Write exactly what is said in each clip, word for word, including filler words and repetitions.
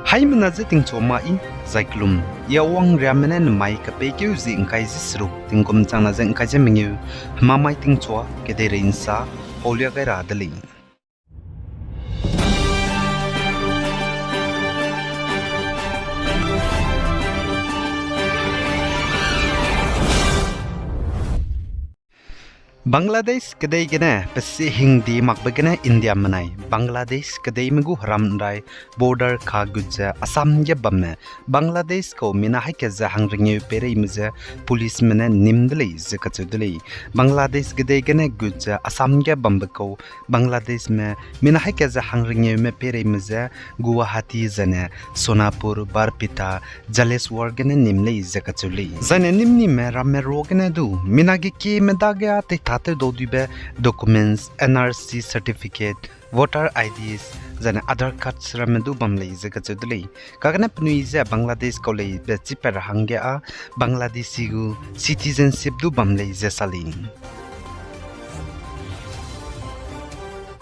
Haimena ze tingchua ma i, zai kelum, i a wang riame ne nemai kepeikeu zi ngkai ze seruk tingkum changna ze ngkai ze mengeu, hemamai tingchua kedeirei nsa paulia gai ra de lei. Bangladesh kedei gene pesi hingdi makbe gene India menai Bangladesh kedeime gu heram nrai border ka gut ze Assam ge bamme Bangladesh kau mina haika ze hangringeu peireime ze policeme ne nim de lei ze kacheu de lei. Bangladesh kedei gene gut ze Assam ge bambe kau Bangladeshme mina haika ze hangringeume peireime ze Guwahati zane Sonapur, Barpeta, Jaleswar gene nim lei ze kacheu lei. Zaine nim nime ramme ruagene du mina ge kieme dage a teitatew dau duibe documents, N R C certificate, voter I Ds, zane Aadhaar cards ramme du bam lei ze kacheu de lei. Kagane penui ze Bangladesh kau leibe chipat ra hangge a Bangladeshi gu citizenship du bam lei ze sa lei.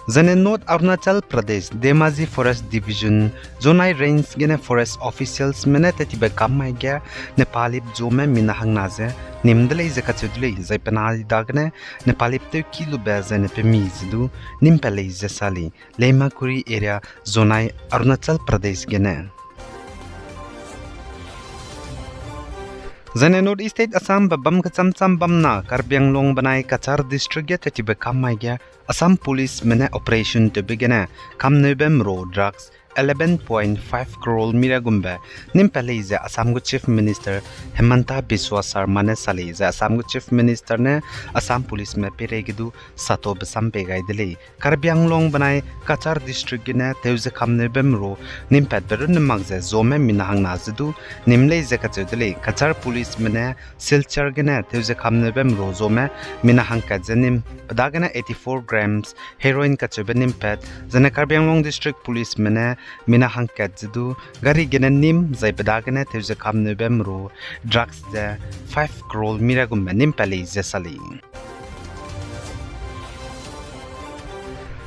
Zaine North Arunachal Pradesh, Dhemaji Forest Division, Zonai Range gene forest officialsme ne tetibe kam mai ge Nepalip zome mina hangna ze nim de lei ze kacheu de lei, zai penai dagene Nepalip tewki lube zaine pemi ze du nimpat lei ze sa lei, Leimakuri area, Zonai, Arunachal Pradesh gene. Zaine North East State Assam be bam kechamcham bamna Karbi Anglong benai Cachar District ge tetibe kam mai ge Assam Policeme ne operation tewbe gene kamneube mro drugs eleven point five crore mira gumbe nimpat lei ze Assam gu Chief Minister Himanta Biswa Sarma ne sa lei. Zai Assam gu Chief Minister ne Assam Policeme peireige du satobe sam pei gai de lei. Karbi Anglong benai Cachar District gene tewze kamneube mro nimpatbe runne mak ze zome mina hangna ze du nim lei ze kacheu de lei. Cachar Policeme ne Silchar gene tewze kamneube mro zome mina hangkat ze nim, pe dagene eighty-four grams heroin kacheube nimpat, zaine Karbi Anglong District Policeme ne mina hangkat ze du gari gene nim, zai pe dagene tewze kamneube mro drugs ze five crore mira gumbe nimpat lei ze sa lei.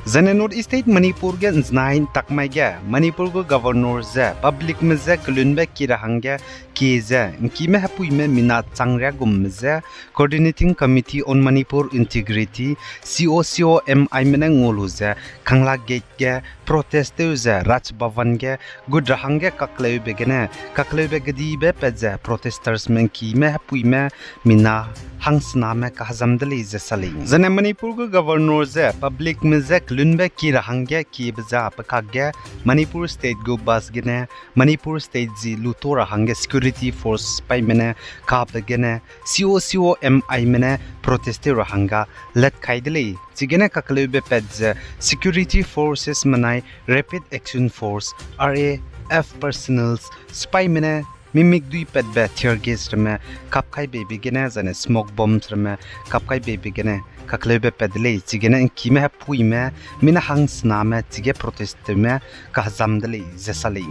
Zaine North East State Manipur ge nzenai ntak mai ge Manipur gu Governor ze publicme je kelunbe ki ra hangge kie ze ngkime hepuime mina chang riagumme je Coordinating Committee on Manipur Integrity, C O C O M I me ne ngau lu ze Kangla Gate ge protest tew ze Raj Bhavan ge gut ra hangge kakleube gene, kakleube kedibe pat ze protestorsme ngkime hepuime mina hangsename kahezam de lei ze sa lei. Zaine Manipur gu Governor ze publicme je kelunbe ki ra hangge kiebe za pe kakge Manipur State gu bus gene Manipur State zi luto ra hangge security force sipaime ne kabe gene C O C O M I me ne protest tew ra hangge let kai de lei. Chigene kakleube pat ze security forces menai Rapid Action Force, R A F personnels sipaime ne mimik dui patbe tear gas ramme kap kai beibe gene zaine smoke bombs ramme kap kai beibe gene kakleube pat de lei. Chigene ngkime hepuime mina hangsename chige protest tewme kahezam de lei ze sa lei.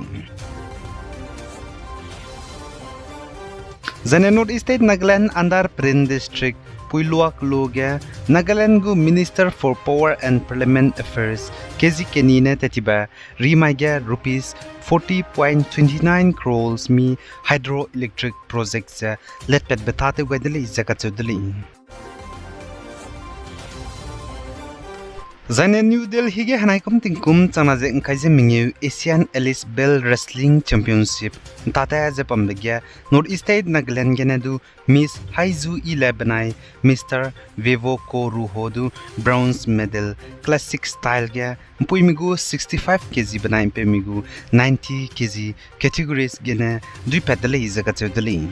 Zaine North East State Nagaland under Peren District Puiluak lo ge Nagaland gu Minister for Power and Parliament Affairs K G Kenny ne tetibe rimai ge rupees forty point twenty nine crores mi hydroelectric project ze letpatbe tatew gai de lei ze kacheu de lei. Zaine New Delhi ge henaikum tingkum changna ze ngkai ze mengeu Asian Alice Bell Wrestling Championship ntate ze bambe ge North East State Nagaland gene du Miss Haizu Ile benai Mister Vivo Ko Ruho du bronze medal classic style ge mpuimi gu sixty-five K G benai mpeumi gu ninety K G categories gene duipat de lei ze kacheu de lei.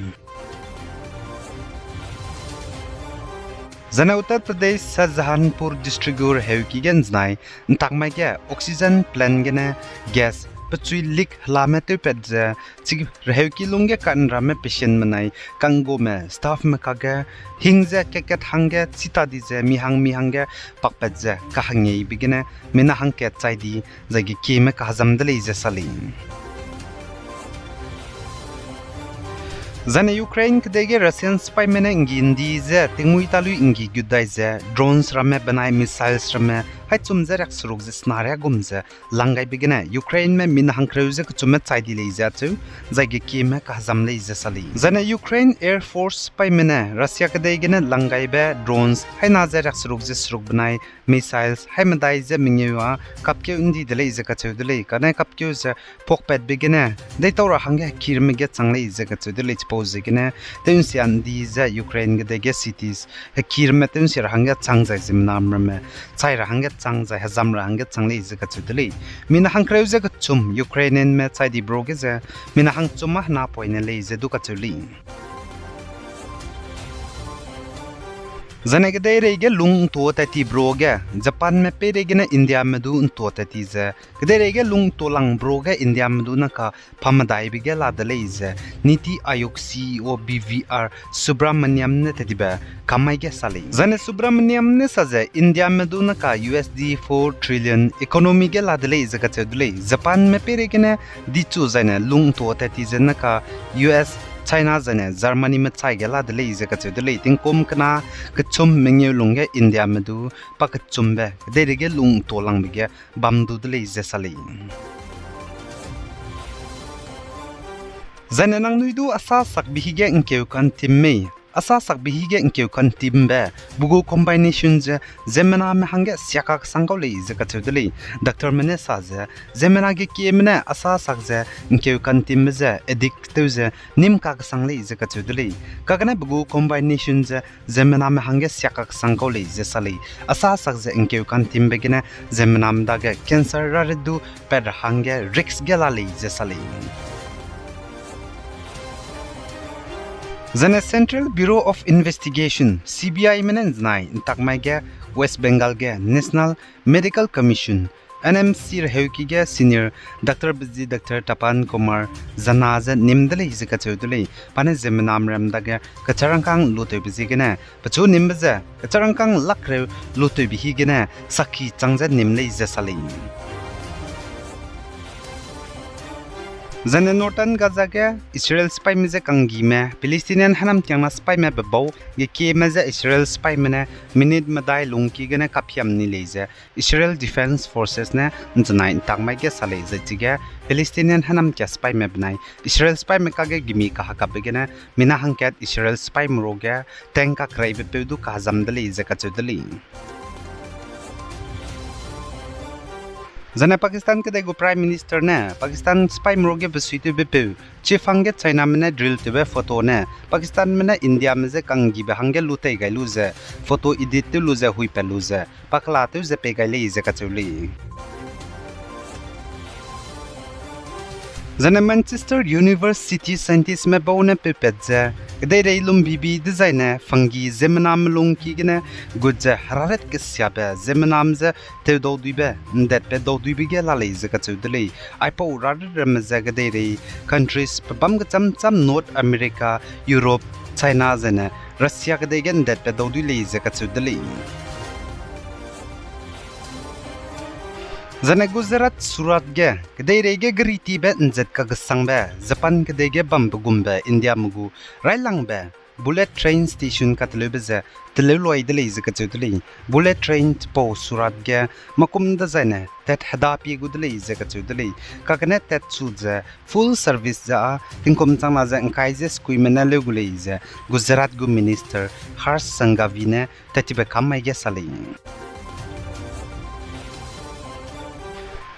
Zaine Uttar Pradesh Shahjahanpur District gu reheuki ge nzenai ntak mai ge oxygen plant gene gas pechui leak helame tewpat ze chi reheuki lungge kanrame patient menai kanggume staffme kakge hing ze kat-kat hangge chita di ze mi hang mi hangge pakpat ze kahangeibe gene mina hangkat chai di zai ge kieme kahezam de lei ze sa lei. Zaine Ukraine kedei ge Russian sipaime ne nggi ndi ze tingmui talui nggi gut dai ze drones ramme benai missiles ramme paîchum ze riakseruk ze sena riagum ze lang gaibe gene Ukraineme mina hangkereu ze kechumme chai di lei ze acheu, zai gekieme kahezam lei ze sa lei. Zaine Ukraine Air Force sipaîme ne Russia kedei gene lang gaibe drones haina ze riakseruk ze seruk benai missiles haimedai ze mengeu â kapkeu ’ndi de lei ze kacheu de lei. Kane kapkeu ze puakpatbe gene deîtau ra hangge hekîrme ge chang lei ze kacheu de lei. Chipau ziegene tew'nsia ’ndi ze Ukraine kedei ge cities hekîrme tew'nsia ra hangge chang zai ziemmename ramme chai ra hangge chang zai hezam ra hangge chang lei ze kacheu de lei. Mina hangkereu ze kechum Ukrainianme chai dibe ruage ze mina hangchum â henapoine lei ze du kacheu lei. Zaine kedeirei ge lung ’ntua tat tibe ruage Japanme peireigene Indiame du ’ntua tat ti ze, kedeirei ge lung ’ntua langbe ruage Indiame du naka pamedaibe ge la de lei ze NITI Aayog C E O B V R Subramaniam ne tat tibe kam mai ge sa lei. Zaine Subramaniam ne sa ze Indiame du naka U S D four trillion economy ge la de lei ze kacheu de lei. Japanme peireigene dichu zaine lung ’ntua tat ti ze naka U S, China zaine Germanyme chai ge la de lei ze kacheu de lei. Tingkum kena kechum mengeu lungge Indiame du pakechumbe kedeirei ge lung ’ntua langbe ge bam du de lei ze sa lei. Zaine nangnui du asâ sakbe hige ’ngkeu kantim mei, asâ sakbe hige ’ngkeu kantimbe, pe gu combination ze ziemmename hangge siakakesang kau lei ze kacheu de lei. Doctorme ne sa ze, ziemmena gekieme ne asâ sak ze ’ngkeu kantimbe ze addict tew ze nîm kakesang lei ze kacheu de lei. Kakane pe gu combination ze ziemmename hangge siakakesang kau lei ze sa lei. Asâ sak ze ’ngkeu kantimbe gene ziemmename dage cancer rarit du pat ra hangge risk ge la lei ze sa lei. Zaine Central Bureau of Investigation, C B Ime ne ’nzenai ’ntak mai ge West Bengal ge National Medical Commission, N M C reheuki ge senior doctor be zi Doctor Tapan Kumar Jha ze nîm de lei ze kacheu de lei. Pa ne ziemmename ram dage kecharangkâng lutewbe ziegene pechu nîmbe ze kecharangkâng lakreu lutewbe higene sakhi chang ze nîm lei ze sa lei. Zaine Northern Gaza ge Israel sipaîme je kanggime Palestinian hênamkiangna sipaîme bebau gekieme je Israel sipaîme ne minute medai lungki gene kaphiam ni lei ze Israel Defense Forces ne ’nzenai ’ntak mai ge sa lei. Zai chige Palestinian hênamkia sipaîme benai Israel sipaîme kage gimi kahakapbe gene mina hangkat Israel sipaîme ruage tank kakreibepeu du kazam de lei ze kacheu de lei. Zaine Pakistan kedei gu Prime Minister ne Pakistan sipaîme ruage besuitewbepeu chifang ge Chiname ne drill tewbe photo ne Pakistanme ne Indiame je kanggibe hangge lu tei gai lu ze photo edit tew lu ze huipat lu ze pakela tew ze pei gai lei ze kacheu lei. Zaine Manchester University scientistme bau ne peupat ze kedeirei lumbibi dezaine fungi ziemmename lungki gene gut ze heraret kesiabe ziemmename je tewdauduibe ’ndetpat dauduibe ge la lei ze kacheu de lei. Aipau rarit ramme ze kedeirei countries pebâm kechâm châm North America, Europe, China zaine Russia kedei ge ’ndetpat daudui lei ze kacheu de lei. Zaine Gujarat Surat ge kedeirei ge geritibe ’nzat kakesangbe Japan kedei ge bambe gumbe Indiame gu railangbe bullet train station kateleube ze teleu luai de lei ze kacheu de lei. Bullet train chipau Surat ge makum dezaine tat heda pie gu de lei ze kacheu de lei. Kakene tat chu ze full service ze â tingkum changna ze ’ngkai ze sekuime ne leu gu lei ze Gujarat gu Minister Harsh Sanghvi ne tat tibe kam mai ge sa lei.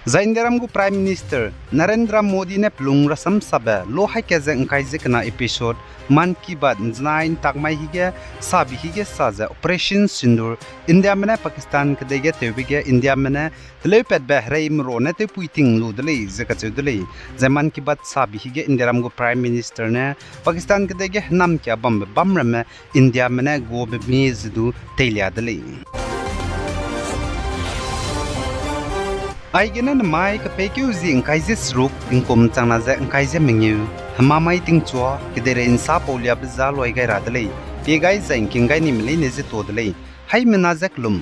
Zai Indiaram gu Prime Minister Narendra Modi ne pelung rasam sabe lo haî kat ze ’ngkai ze kena episode Mann Ki Baat ’nzenai ’ntak mai hige sabi hige sa ze Operation Sindoor Indiame ne Pakistan kedei ge tewbe ge Indiame ne teleupatbe hereimerua ne tewpui ting lu de lei ze kacheu de lei. Zai Mann Ki Baat sabi hige Indiaram gu Prime Minister ne Pakistan kedei ge hênamkia bambe bâm ramme Indiame ne guabe mie ze du teilia de lei. Aigene nemai kepeikeu zie ’ngkai ze seruk tingkum changna ze ’ngkai ze mengeu, hemamai tingchua kedeirei ’nsa pauliabe za luai gai ra de lei. Pie gai zai ’ngking gai nime leine ze tuâ de lei. Haimena ze kelum.